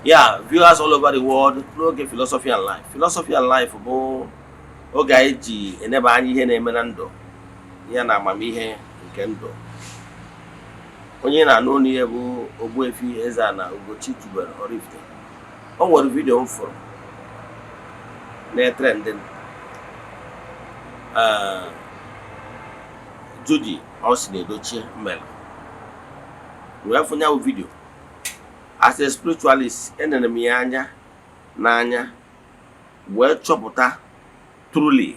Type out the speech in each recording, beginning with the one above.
Yeah, viewers all over the world, n'oge Philosophy and Life. Philosophy and Life bụ oge anyị ji eneba anya ihe na-eme na ndụ ya na amamihe nke ndụ. Onye na-anụ olu ihe bụ Ogbuefi Eze-Ana Ugochi tubelu Oraifite. O nwere video m fụrụ na-etrend, Judy Austin Edochie mere wee fụ ya bụ video. As a spiritualist, enere m ya anya n'anya wee chọpụta truly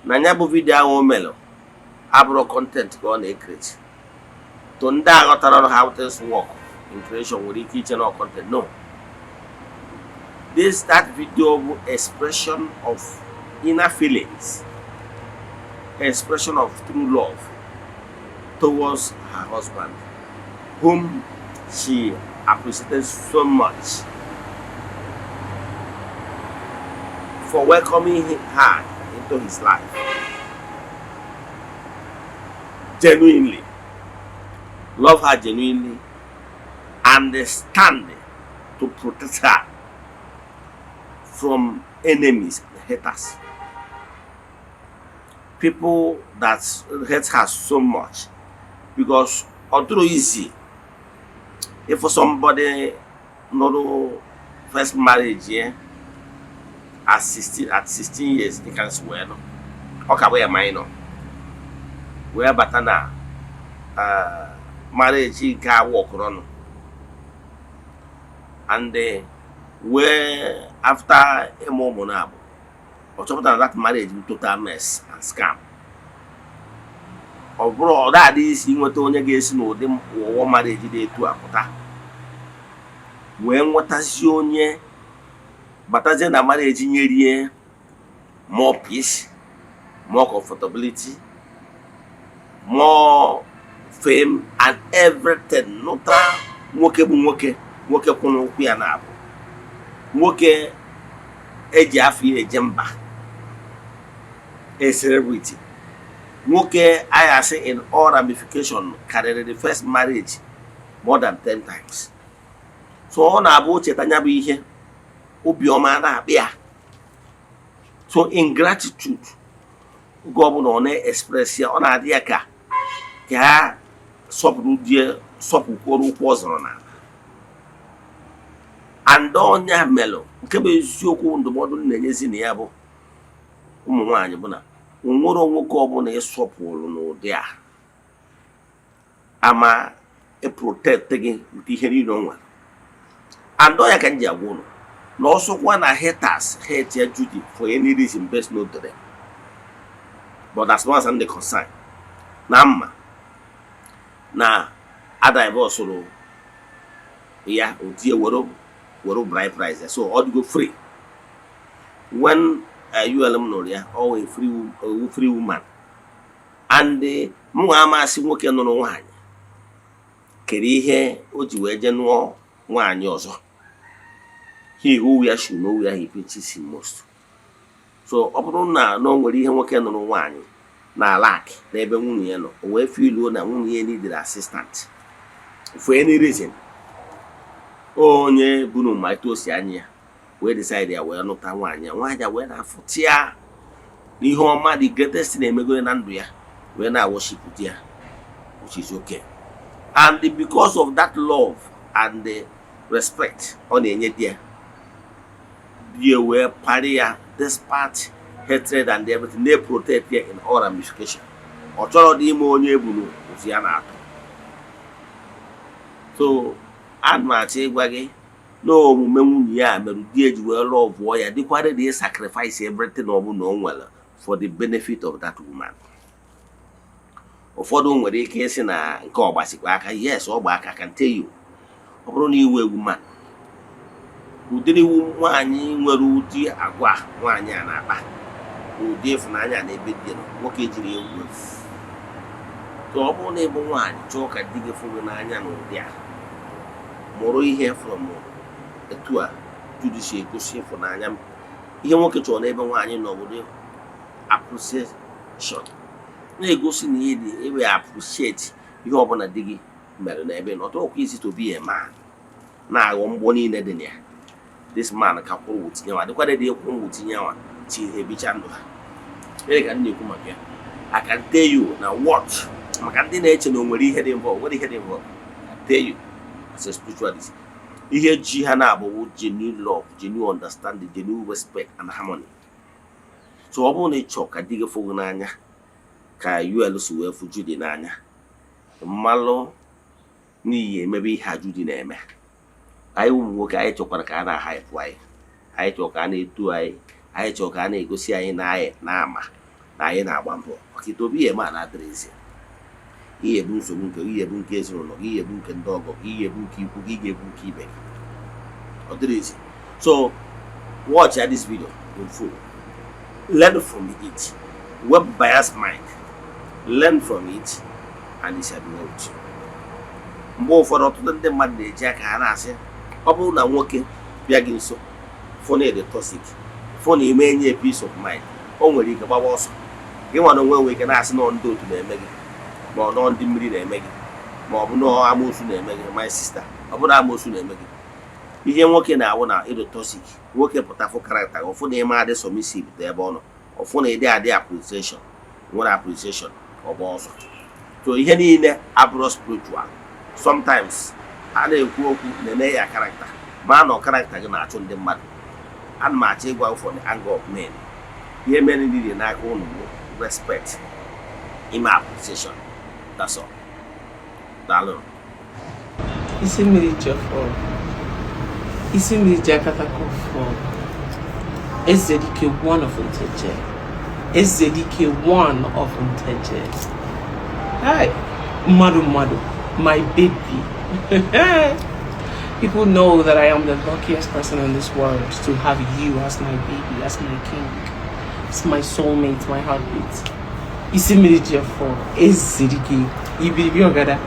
na ya bụ video ahụ o mere abụrụ content ka ọ na-ecreate. To ndị aghọtara how things work in creation nwere ike iche na content. No, this that video bụ expression of inner feelings, expression of true love towards her husband, whom she appreciated so much for welcoming her into his life genuinely, love her genuinely and stand to protect her from enemies and haters, people that hate her so much, because ọ dịrọ easy if somebody nụrụ first marriage ya at 16 years, dịka nsi wee nọ, ọ ka bụ ya minor, wee bata na marriage nke a wọkụrụ ọnụ, and wee after ịmụ ụmụ na abụ, ọ chọpụtara na that marriage bụ total mess and scam. Ọ bụrụ ọ na-adị isi nweta onye ga-esi n'ụdị ụwa marriage dị etu a pụta, wee nwetazie onye batazie na marriage nyerie more peace, more comfortability, more fame and everything. Nụta nwoke bụ nwoke, nwoke kwụ n'ụkwụ ya na-abụ nwoke eji afọ ya eje mba, a celebrity, nwoke anyị asị in all ramification karịrị the first marriage more than 10 times. So ọ na-abụ cheta ya bụ ihe obiọma na-akpị ya. So in gratitude, oge ọbụla ọ na-express ya, ọ na-adị ya ka ha sọpụrụ die, sọpụkwuru ụkwụ ọ zọrọ n'ala. And ọnya melụ nke bụ eziokwu, ndụmọdụ m na-enyezi na ya bụ ụmụ nwaanyị bụ na onwere nwoke ọbụla ịsọpụrụ n'ụdị a ama protect gị nke ihe niile o nwere. And ọ ya ka m ji agwa ụnụ na ọsọkwa na haters hate ya Judy for any reason best known to them, but as far as I'm concerned, na mma na a divorce ya, otie were were bride price, so ọ dịgo free. When ULM nụrụ ya, ọ wee free woman. And mụ amasị nwoke nụrụ nwaanyị kere ihe o ji wee jee nụọ nwaanyị ọzọ. He who wear should know where he pinches him most. So ọ bụrụ na o nwere ihe nwoke nụrụ nwaanyị na lack n'ebe nwunye ya nọ, o wee feeluo na nwunye ya needed assistant for any reason, onye bunu ma etu o si anya ya wee decide ya wee nụta nwaanyị ya, nwaanyị ya wee na-afụta ya n'ihe ọma, the greatest na-emegoro na ndụ ya, wee na-worship di ya, which is okay. And because of that love and the respect ọ na-enye di ya, di ya wee parị ya despite hatred and everything, na-protect ya in all ramification. Ọ chọrọ dị ime onye ebunu otu ya na-atọ. So ana m achọ ịgwa gị na omume nwunye ya mere di eji wee lọvụọ ya, dịkwa ready sacrifice everything ọ bụla o nwere for the benefit of that woman. Ụfọdụ nwere ike ịsị na nke ọ gbasikwa aka. Yes, ọ gba aka. Can tell you, ọ bụrụ na iwu egwu man, ụdịrị iwu nwaanyị nwere ụdị agwa nwaanyị a na-akpa, ụdị ịfụnanya na ebe di nọ, nwoke jiri egwu egwu. So ọ bụrụ na ịbụ nwaanyị chọọ ka di gị fụ gị n'anya n'ụdị a, mụrụ ihe from etu a Judy si egosi ịfụnanya. Ihe nwoke chọrọ n'ebe nwaanyị nọ bụ appreciation, na-egosi na ihe dị ewe appreciate ihe ọbụla di gị mere n'ebe nọ. Ọtọkwa easy to be a man. Na-aghọ mgbọ niile dị na ya. This man ka kwụrụ with nyanwa, dịkwa dị ịkwụ with nyanwa chi ebicha ndụ ha. Gịnị ka m na-ekwu maka ya? I can tell you na what, maka ndị na-eche na o nwere ihe dị involved, nwere ihe dị involved. I tell you as a spiritualist, ihe ji ha na-abụwu genuine love, genuine understanding, genuine respect and harmony. So ọ bụrụ na ị chọọ ka di gị fụ gị n'anya ka UL si wee fụ Judy n'anya, mmalụ n'ihi emebe ihe a Judy na-eme. Anyị ụmụ nwoke, anyị chọkwara ka a na-ahype anyị, anyị chọrọ ka a na-eto anyị, anyị chọrọ ka a na-egosi anyị na anyị na-ama na anyị na-agba mbọ maka itobe ihe ma na-adịrịzi ihe bụ nsogbu nke gị, ihe bụ nke ezinụlọ gị, ihe bụ nke ndị ọgọ gị, ihe bụ nke ikwu gị, ihe bụ nke ibe gị. Ọ dịrịzi. So watch ya, this video in full, learn from it, web bias mind, learn from it and it shall be well with you. Mgbe ụfọdụ, ọtụtụ ndị mmadụ na-eji aka ha na-asị, ọ bụrụ na nwoke bịa gị nso, fụ na ịdị toxic, fụ na ime enye peace of mind, o nwere ike gbawa ọsọ. Gị nwa na onwe nwere ike na-asị nọ ndị otu na-eme gị, ma ọ nọ ndị mmiri na-eme gị, ma ọ bụ nọọ amoosu na-eme gị. My sister, ọ bụrụ amoosu na-eme gị, ihe nwoke na-awụ na ịdị toxic, nwoke pụta fụ character gị, ụfụ na ime adị submissive dị ebe ọ nọ, ụfụ na ịdị adị appreciation, nwere appreciation, ọgba ọsọ. So ihe niile abụrụ spiritual. Sometimes a na-ekwu okwu na-eme ya character, ma na character gị na-achụ ndị mmadụ. Ana m achọ ịgwa for the anger of men, ihe mere ndị n'aka ụnụ bụ respect, ime appreciation. That's all. Daalụ. Isi mmiri ji ọfọ, isi mmiri ji akataka ọfọ. Ezedike one of Nteje, Ezedike one of Nteje. Hi, mmadụ mmadụ, my baby. People know that I am the luckiest person in this world to have you as my baby, as my king, as my soulmate, my heartbeat. Isi mmiri ji ọfọ, Ezedike, ibiribi ọgada,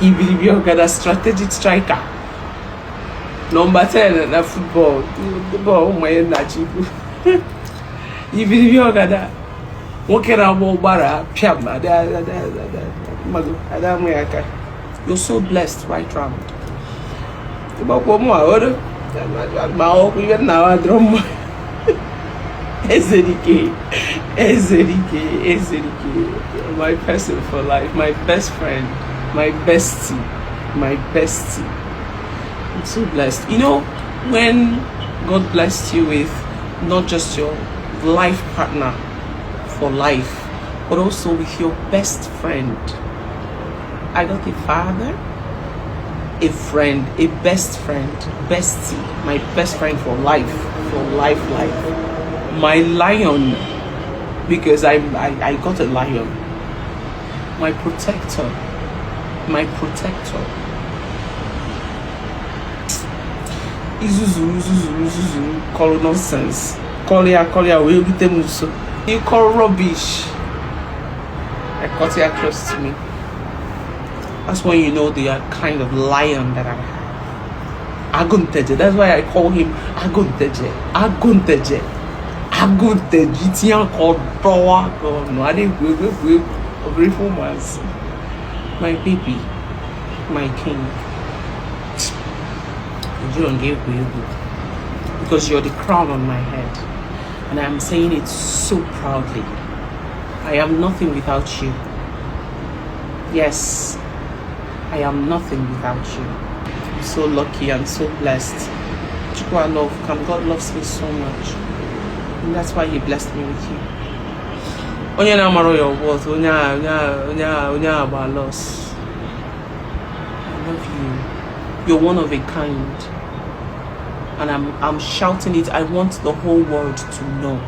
ibiribi ọgada, strategic striker. Number 10 na football, bọọlụ ụmụ ya na-achị ikwu. Ibiribi ọgada, nwoke na-agba ụgbara pịam, ada ada ada mmadụ ada amụ ya aka. You're so blessed right round. Ịgbakwa mụ ahụrụ ma ọkụ ihe nna ha dịrọ mma. Ezedike, Ezedike, Ezedike, my person for life, my best friend, my bestie, my bestie. I'm so blessed. When God blessed you with not just your life partner for life, but also with your best friend. I got a father, a friend, a best friend, bestie, my best friend for life, life. My lion, because I got a lion. My protector, my protector. Izuzuru, zuzuru, zuzuru, kọrọ nonsense. Kọrọ ya, kọrọ ya wee rute m nso. You call rubbish. I got here close to me. That's when you know the kind of lion that I have. Agunteje. That's why I call him Agunteje. Agunteje. Agunteje. Itinye aka ọdọwa aka ọnụ. A na-egwu egwu egwu egwu. Ọ bụrụ ife ụmụazị. My baby. My king. Ejiro nga egwu egwu. Because you're the crown on my head. And I'm saying it so proudly. I am nothing without you. Yes, I am nothing without you. I'm so lucky, I'm so blessed. Chukwu, I love, come, God loves me so much. And that's why He blessed me with you. Onye na-amara your worth, onye a, onye a, onye a, onye a gba loss. I love you. You're one of a kind. And I'm shouting it. I want the whole world to know.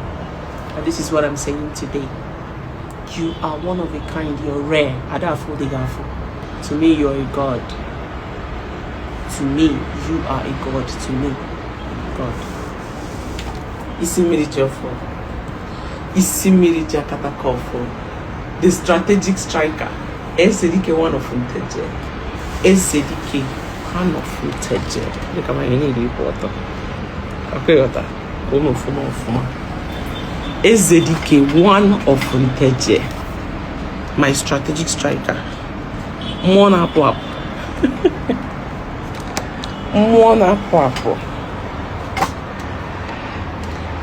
And this is what I'm saying today. You are one of a kind. You're rare. Adafo digafo. To me, you're a god. To me, you are a god. To me, God. Isi mmiri ji ọfọ. Isi mmiri ji akataka ọfọ. The strategic striker. Ezedike one of Nteje. Ezedike one of Nteje. Dịka ma ihe niile ịkwụ ọtọ. Akwa ịghọta. Ụlọ ọfụma ọfụma. Ezedike one of Nteje. My strategic striker. Mmụọ na-apụ apụ. Mmụọ na-apụ apụ.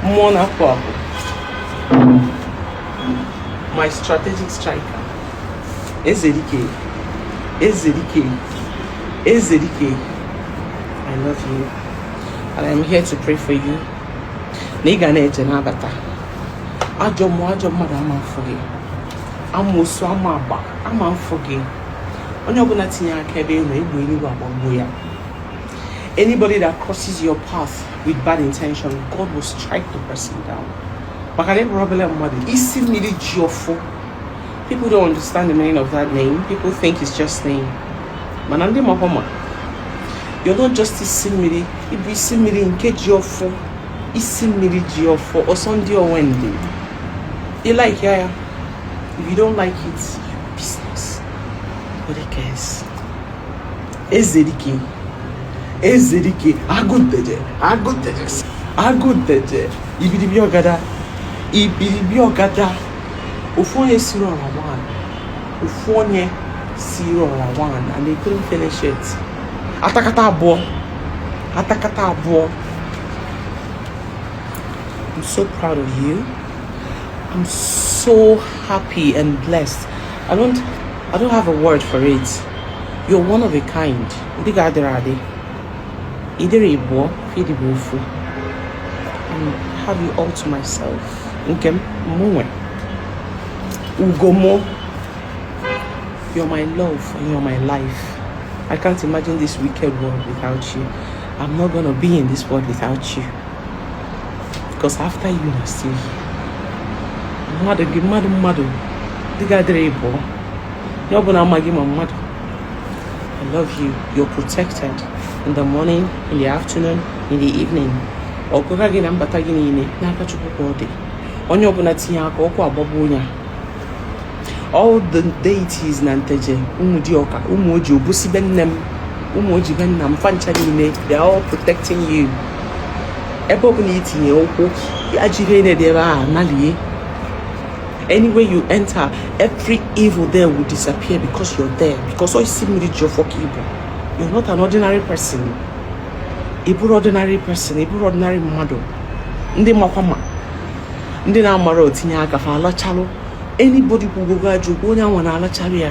Mmụọ na-apụ apụ. My strategic striker. Ezedike. Ezedike. Ezedike. I love you. And I'm here to pray for you. Na ị ga na-eje n'abata. Ajọ mmụọ, ajọ mmadụ ama mfụ gị. Amoosu ama agba ama mfụ gị. Onye ọbụla tinye aka ebe ị nọ, egbe eluigwe agbagbuo ya. Anybody that crosses your path with bad intention, God will strike the person down. Maka na ịbụrụ obele mmadụ, isi mmiri ji ọfọ. People don't understand the meaning of that name. People think it's just name. Mana ndị makwa ma. You're not just isi mmiri, ịbụ isi mmiri nke ji ọfọ. Isi mmiri ji ọfọ, ọsọ ndị owende. You like ya. If you don't like it, your business. Nobody cares. Ezedike. Ezedike. Agụnteje. Agụnteje. Agụnteje. Ibiribi ọgada. Ibiribi ọgada. Ofu onye siri ọra one. Ofu onye siri ọra one and they couldn't finish it. Atakata abụọ. Atakata abụọ. I'm so proud of you. I'm so happy and blessed. I don't have a word for it. You're one of a kind. Ndị ga-adịrị adị. Ịdịrị ịbụọ, ịdị bụ ofu. And have you all to myself. Nke m, mụ nwe. Ugomo. You're my love and you're my life. I can't imagine this wicked world without you. I'm not gonna be in this world without you. Because after you, I'm still here. Mmadụ gị, mmadụ mmadụ dị ga-adịrị ịbụọ. Onye ọbụla amaghị ma mmadụ. I love you. You're protected in the morning, in the afternoon, in the evening. Ọgụga gị na mbata gị niile n'aka Chukwu ka ọ dị. Onye ọbụla tinye aka ọkụ agbagbuo ya. All the deities na Nteje, ụmụ dioka, ụmụ oji obosi be nne m, ụmụ oji be nna m, fancha niile, they are all protecting you. Ebe ọbụla itinye ụkwụ, ajọ ihe na-ede ebe a nalie. Anywhere you enter, every evil there will disappear because you're there. Because all isi mmiri ji ọfọ ka ịbụ. You're not an ordinary person. Ị bụrụ ordinary person, ị bụrụ ordinary mmadụ. Ndị makwa ma, ndị na-amara otinye aka fa alachalụ. Anybody kwugogo ajọ okwu, onye anwa na-alachalụ ya.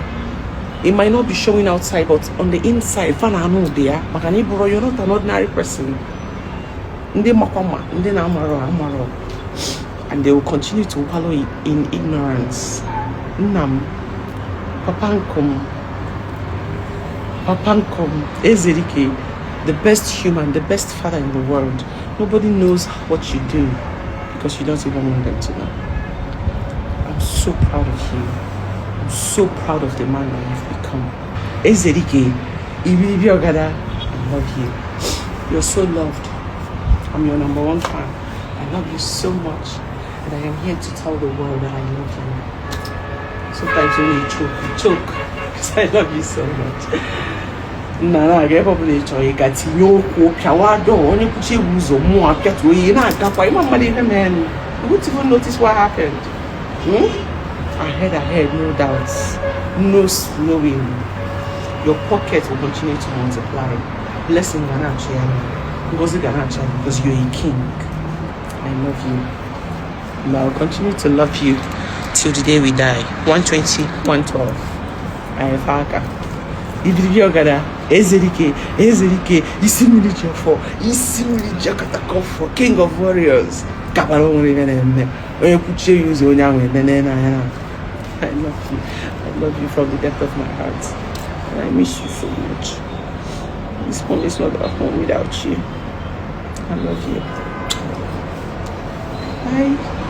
It might not be showing outside, but on the inside, fa na-anụ ụdị ya. Maka na ị bụrụ, you're not an ordinary person. Ndị makwa ma, ndị na-amarọ amarọ. And they will continue to wallow in ignorance. Nnam, Papa Nkom, Papa Nkom, Ezerike, the best human, the best father in the world. Nobody knows what you do because you don't even want them to know. I'm so proud of you. I'm so proud of the man that you've become. Ezerike, Ibiribi Ogada, I love you. You're so loved. I'm your number one fan. I love you so much. And I am here to tell the world that I love you. Sometimes when you choke. Because I love you so much. Nna na-aga ebe ọbụla ị chọrọ ịga tinye ụkwụ pịawa dọọ onye kwuchi egwu ụzọ mmụọ apịatuo ihe na-agakwa ịma mmadụ ihe mere. You won't even notice what happened. Hmm? Ahead, ahead, no doubts, no slowing. Your pocket will continue to multiply. Blessing ga na-achụ ya, ngozi ga na-achụ ya, because you're a king. I love you and I'll continue to love you till the day we die. 120 112 anyị aka ibiribi ọgada Ezerike, Ezerike, isi mmiri ji ọfọ, isi mmiri ji ọkatakọfọ, king of warriors. Gabara onwere ihe na-eme onye kwuchie ya ụzọ onye ahụ emene n'anya na. I love you. I love you from the depth of my heart and I miss you so much. This home is not a home without you. I love you. Bye.